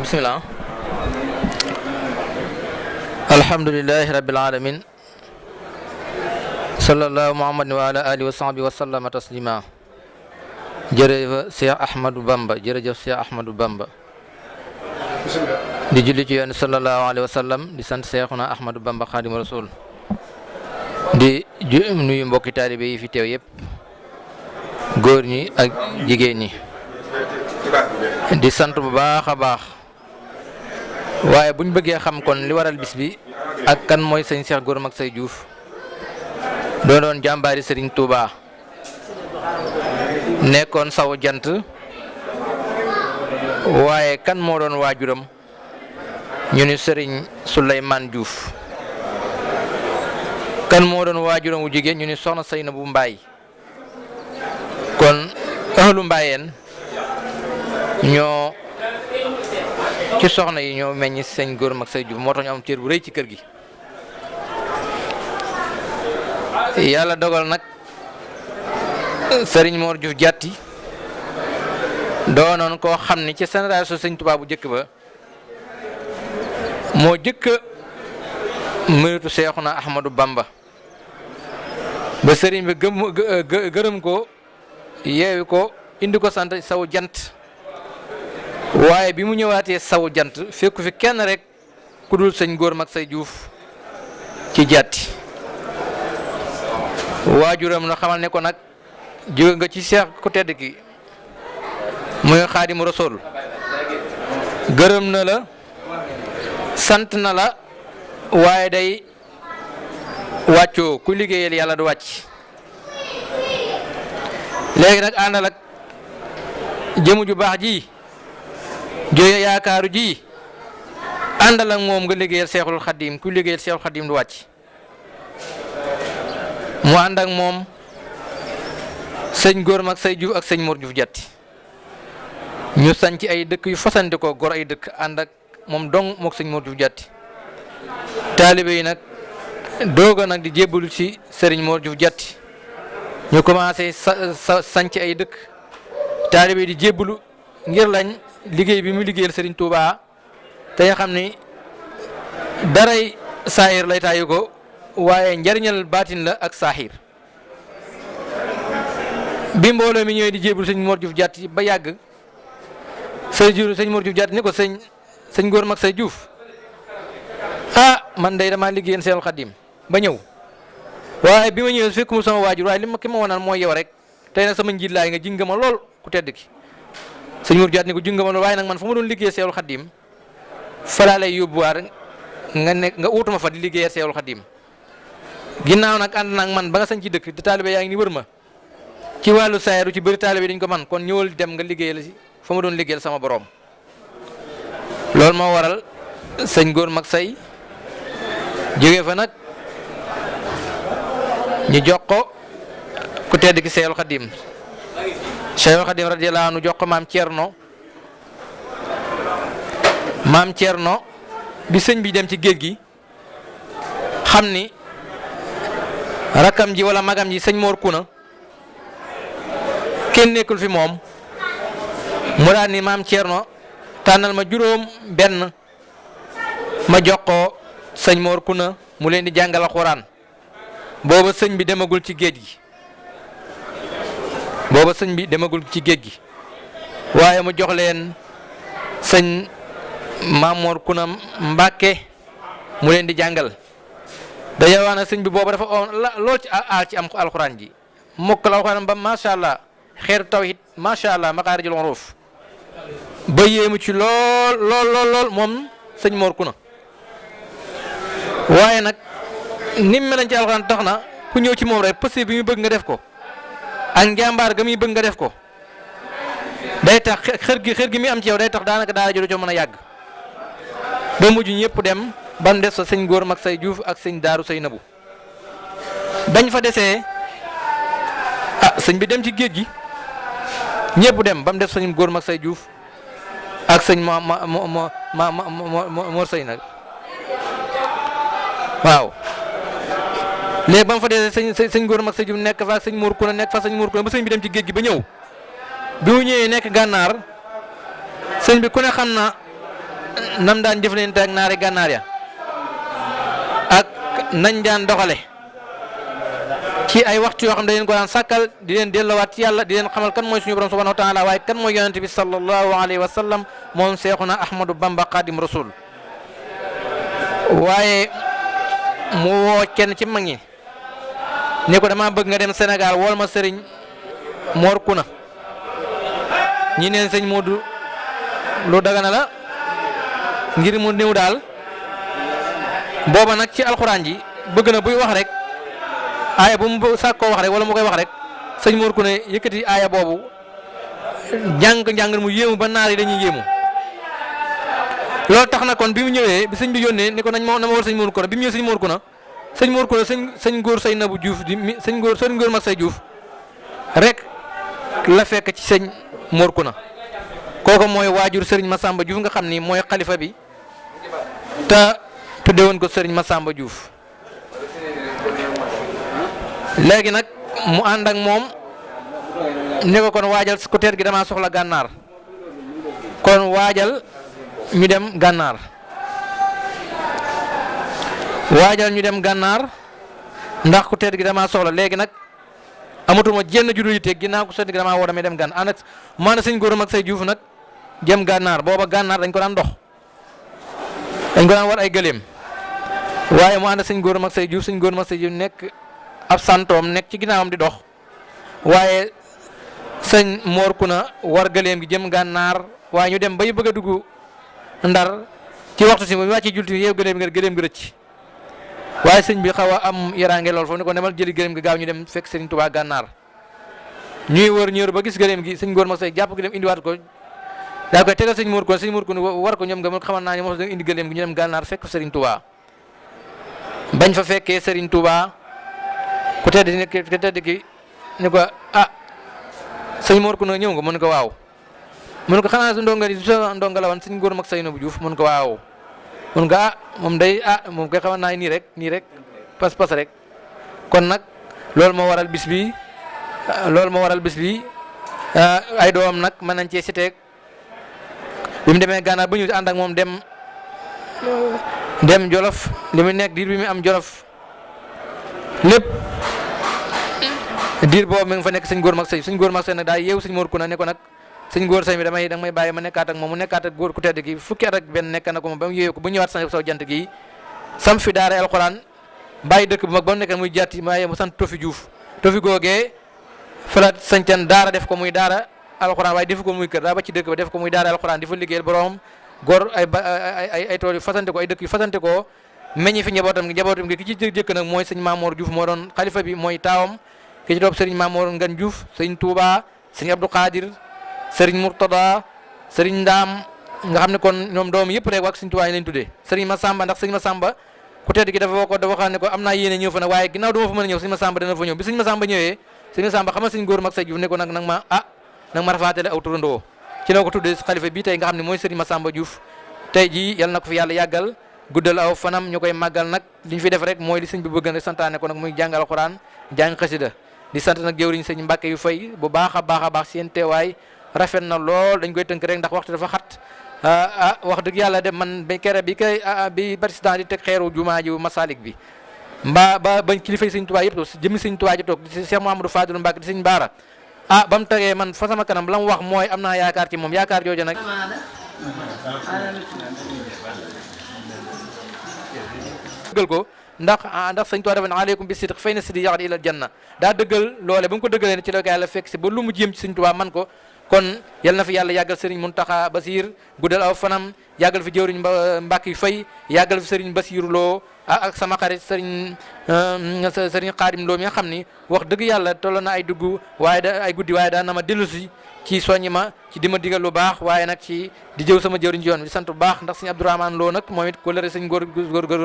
bismillah. Alhamdulillahi rabbil alamin. Sallallahu Muhammad wa ala alihi wa sahbihi wa sallama taslima. Jërëjëf Cheikh Ahmadou Bamba, jërëjëf Cheikh Ahmadou Bamba. Di julli ci Yonent sallallahu alayhi wa sallam, di sant Cheikhuna Ahmadou Bamba Xaadimu Rasuul. Di nuyu mbokki taalibe yi fi teew yëpp, góor ñi ak jigéen ñi. Di sant bu baax a baax. waaye buñ bëggee xam kon li waral bis bi ak kan mooy sëñ Cheikh Gora Magseye Diouf doon jàmbaari Serigne Touba nekkoon saw jant waaye kan moo doon waajuram ñu ni Serigne Souleymane Diouf kan moo doon waajuram wu jigéen ñu ni Soxna Seynabou Mbaye kon ahlu Mbayeen ñoo ci soxna yi ñoo meññ sëñ Gora Magseye Diouf moo tax ñu am cër bu rëy ci kër gi. yàlla dogal nag Serigne Mor Diouf Diatty doonoon koo xam ni ci génération sëñ Tuubaa bu njëkk ba moo jëkk muritu Seexuna Ahmadou Bamba ba sëriñ bi gërëm ko yeewi ko indi ko sant saw jant. waaye bi mu ñëwaatee sawu jant fekku fi kenn rek ku dul sëñ Gora Magseye Diouf ci Diatty waajuram na xamal ne ko nag jóge nga ci Seex ku tedd ki muy Xaadimu Rasuul gërëm na la sant na la waaye day wàccoo ku liggéeyal yàlla du wàcc léegi nag àndal ak jëmu ju baax ji jooye yaakaaru ji àndal ak moom nga liggéeyal Seexul Xadim ku liggéeyal Seexul Xadim du wàcc mu ànd ak moom sëñ Gora Magseye Diouf ak sëñ Mor Diouf Diatty ñu sanc ay dëkk yu fasante ko gor ay dëkk ànd ak moom dong mook sëñ Mor Diouf Diatty taalibe yi nag dooga nag di jébbalu ci sëriñ Mor Diouf Diatty ñu commencé sanc ay dëkk taalibe yi di jébbalu ngir lañ liggéey bi mu liggéeyal Serigne Touba te nga xam ni daray saahir lay taayu ko waaye njariñal baatin la ak saahir bi mbooloo mi ñëwee di jébul sëñ Mor Diouf Diatty ba yàgg sëñ Mor Diouf Diatty ni ko sëñ Gora Magseye Diouf man day damaa liggéeyal Seexul Xadim ba ñëw waaye bi ma ñëwee fekk mu sama waajur waaye ki ma wonal mooy yow rek tey nag sama njiit laay nga jinga ma lool ku tedd ki sëñ Mor Diatty ni ko junga ma waaye nag man fu ma doon liggéey Seexul Xadim fa laa lay yóbbuwaat nga uutuma fa di liggéey Seexul Xadim ginnaaw nag ànd nag man ba nga sañ ci dëkk di taalibe yaa ngi ni wër ma ci wàllu saayaru ci bëri taalibe dañ ko man kon ñëwal dem nga liggéeyal si fa ma doon liggéeyal sama borom loolu moo waral sëñ Gora Magseye jóge fa nag ñu jox ko ku tedd ki Seexul Xadim Seexul Xadim radiyallaahu anhu jox ko maam Thierno bi sëñ bi dem ci géej gi xam ni rakkam ji wala magam ji sëñ Mor Kuna kenn nekkul fi moom mu daal ni maam Thierno tànnal ma juróom benn ma jox ko sëñ Mor Kuna mu leen di jàngal Alxuraan booba sëñ bi demagul ci géej gi waaye mu jox leen sëñ Mamor Kuna Mbàkke mu leen di jàngal dañoo wax na sëñ bi booba dafa lool ci aal ci am alxuraan ji mokkal alxuraan ba macha allah xeetu tawhid macha allah maqaarijul xuruuf ba yéemu ci lool moom sëñ Mor Kuna waaye nag nim melañ ci alxuraan tax na ku ñëw ci moom rek possible bi muy bëgg nga def ko ak njàmbaar ga muy bëgg nga def ko day tax xër gi muy am ci yow day tax daanaka daara jo mën a yàgg ba mujj ñëpp dem ba mu des sa sëñ Gora Magseye Diouf ak sëñ Daaru Seynabou bañ fa desee sëñ bi dem ci géej gi ñëpp dem ba mu des sëñ Gora Magseye Diouf ak sëñ Mor Sey nag waaw léegi ba mu fa desee sëñ Gora Magseye Diouf nekk fa ak sëñ Mor Kuna nekk fa sëñ Mor Kuna ba sëñ bi dem ci géej gi ba ñëw bi mu ñëwee nekk gànnaar sëñ bi ku ne xam na nam daan jëflante ak naari gànnaar ya ak nañ daan doxale ci ay waxtu yoo xam ne dañ ko daan sàkkal di leen delluwaat ci yàlla di leen xamal kan mooy suñu borom subhanahu wa taala waaye kan mooy yonente bi sallallahu alayhi wa sallam moom Seexuna Ahmadu Bamba Xaadim Rasul waaye mu woo kenn ci mag ñi ne ko dama bëgg nga dem Sénégal wol ma sëriñ Mor Kuna ñi neen sëñ Modou lu dagana la ngir mu néew daal booba nag ci alxuraan ji bëgg na buy wax rek aaya bu mu sàkkoo wax rek wala mu koy wax rek sëñ Mor Kuna yëkkati aaya boobu njàng mu yéemu ba naar yi dañuy yéemu loolu tax na kon bi mu ñëwee bi sëñ bi yónnee ni ko na ma war sëñ Mor Kuna bi mu ñëwee sëñ Mor Kuna sëñ góor say Nabu Diouf di sëñ góor mag say Diouf rek la fekk ci sëñ Mor Kuna kooku mooy waajur sëriñ Massamba Diouf nga xam ni mooy xalifa bi te tudde woon ko sëriñ Massamba Diouf léegi nag mu ànd ak moom ne ko kon waajal ku teer gi damaa soxla gànnaar kon waajal ñu dem gànnaar ndax ku teer gi damaa soxla léegi nag amatuma jenn juddu yite ginnaaw ku teer gi damaa woo damay dem gànnaar ànd ak maanaam sëñ góor mag say Juuf nag jëm gànnaar booba gànnaar dañ ko daan dox dañ ko daan war ay gëléem waaye mu ànd ak sëñ góor mag say Juuf nekk ab santoom nekk ci ginnaawam di dox waaye sëñ Mor Kuna war gëléem gi jëm gànnaar waaye ñu dem bay bëgg a dugg Ndar ci waxtu si mu wàcc julti yeew gëléem gi rëcc waaye sëñ bi xaw a am yaraange lool foofu ni ko demal jëli gëléem gi gaaw ñu dem fekk Sëriñ Tuubaa gànnaar ñuy wër ba gis gëléem gi sëñ góor ma say jàpp gi dem indiwaat ko daa koy tegal sëñ Mor Kuna war ko ñoom nga xamal naa ne moo indi gëléem gi ñu dem gànnaar fekk Sëriñ Tuubaa bañ fa fekkee Sëriñ Tuubaa ku tedd ki ni ko sëñ Mor Kuna ñëw nga mën ko waaw mën ko xanaa su ndonga di sa ndonga la woon sëñ góor mag say Nabu Diouf mën ko waaw mën ko moom day moom koy xamal naa nii rek pas rek kon nag loolu moo waral bis bi ay doom nag mën nañ cee siteeg bi mu demee gànnaar ba ñu ànd ak moom dem Jolof li mu nekk diir bi mu am Jolof lépp diir boobu mi ngi fa nekk sëñ góor mag say nag daa yeewu sëñ Mor Kuna ne ko nag sëñ góor say mi danga may bàyyi ma nekkaat ak moom mu nekkaat ak góor ku tedd gi fukki at ak benn nekk na ko moom ba mu yéeyoo ko bu ñëwaat saw jant gi sam fi daara alxuraan bàyyi dëkk bu mag ba mu nekk muy jàtti maaye mu sant Tofi Diouf Tofi googee fala sañcan daara def ko muy daara alxuraan waaye defu ko muy kër daa ba ci dëkk ba def ko muy daara alxuraan di fa liggéeyal borom góor ay tool yu fasante ko ay dëkk yu fasante ko meññi fi njabootam gi ki ci jëkk nag mooy sëñ Mamour Diouf moo doon xalifa bi mooy taawam ki ci topp sëriñ Mamour Ngan Diouf sëñ Touba sëñ Abdou Khadir sëriñ Murtada sëriñ Ndaam nga xam ne kon ñoom doom yëpp rek wax sëriñ Tuubaa yi lañ tuddee sëriñ Massamba ndax sëriñ Massamba ku tedd gi dafa xam ne ko am naa yéene ñëw fa nag waaye ginnaaw duma fa mën a ñëw sëriñ Massamba dana fa ñëw bi sëriñ Massamba ñëwee sëriñ Massamba xamal sëriñ góor mag say Juuf ne ko nag ma rafaatale aw turandoo ci la ko tuddee xalifa bi tey nga xam ne mooy sëriñ Massamba Diouf tey jii yal na ko fi yàlla yàggal guddal aw fanam ñu koy màggal nag li ñu fi def rek mooy li sëñ bi bëgg rek santaane ko nag muy jàng alxuraan jàng xasida di sant nag jëwriñ sëñ Mbàkke yu fay bu baax a baax seen teewaay rafet na lool dañ koy tënk rek ndax waxtu dafa xat wax dëgg yàlla de man ba kere bi président di teg xeeru jumaa ji Masalik bi bañ kilifay sëñ Tuubaa yëpp jëmmi sëñ Tuubaa ji toog di Cheikh Mouhamadou Fadilou Mbacke di sëñ Baara ba mu tegee man fa sama kanam la mu wax mooy am naa yaakaar ci moom yaakaar jooju nag dëggal ko ndax sëñ Tuubaa dafa ne aleykum bi sidq fay na sidi yaxdi ilal janna daa dëggal loole ba mu ko dëggalee ne ci la ko yàlla fekk si ba lu mu jéem ci sëñ Tuubaa man ko kon yal na fi yàlla yàggal sëriñ Muntaxa Basiir guddal aw fanam yàggal fi jëwriñ Mbàkke yu fay yàggal fi sëriñ Basiiru Lo ak sama xarit sëriñ Xaadim Lo mi nga xam ni wax dëgg yàlla toll na ay dugg ay guddi waaye daa na ma dellu si ci soññi ma ci di ma digal lu baax waaye nag ci di jëw sama jëwriñ ci yoon di sant bu baax ndax sëñ Abdourahmane Lo nag moom it ko lëre sëñ góor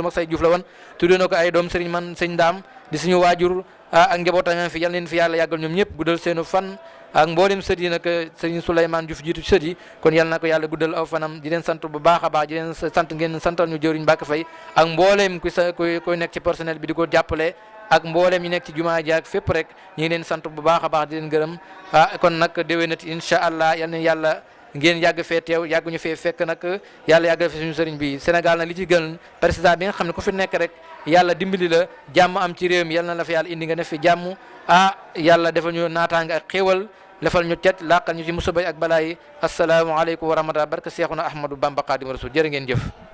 mag say Juuf la woon tuddee na ko ay doom sëriñ man sëñ Daam di suñu waajur ak njabootam fi yal leen fi yàlla yàggal ñoom ñëpp guddal seenu fan ak mboolem sët yi nag sëriñ Souleymane Diouf jiitu sët yi kon yal na ko yàlla guddal aw fanam di leen sant bu baax a baax di leen sant ngeen santal ñu jëwriñ Mbàkke Fay ak mboolem koy nekk ci personnel bi di ko jàppale ak mboolem ñi nekk ci jumaa ji ak fépp rek ñu ngi leen sant bu baax a baax di leen gërëm kon nag déwénati incha allah yal na yàlla ngeen yàgg fee teew yàgg ñu fee fekk nag yàlla yàgg fi suñu sëriñ bi Sénégal nag li ci gën président bi nga xam ne ku fi nekk rek yàlla dimbali la jàmm am ci réew mi yàlla na la fi yàlla indi nga def fi jàmm yàlla defal ñu naataange ak xéewal defal ñu cet laqal ñu ci musibay ak balaa yi asalaamaaleykum wa rahmatulah barka Seexuna Ahmadou Bamba Xaadimu Rasuul jërë ngeen jëf